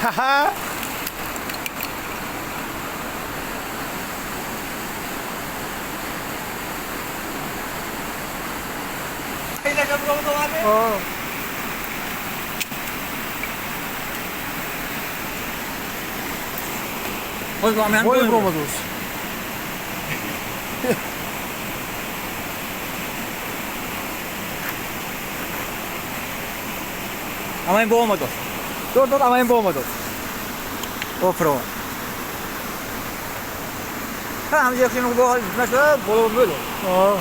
Ха-ха. Воли бромадос. Амаин бо омадос. Дор дор амаин бо омадос. Офро. Ҳа, ҳамҷа хим бо нашуда боло мӯло. Аа.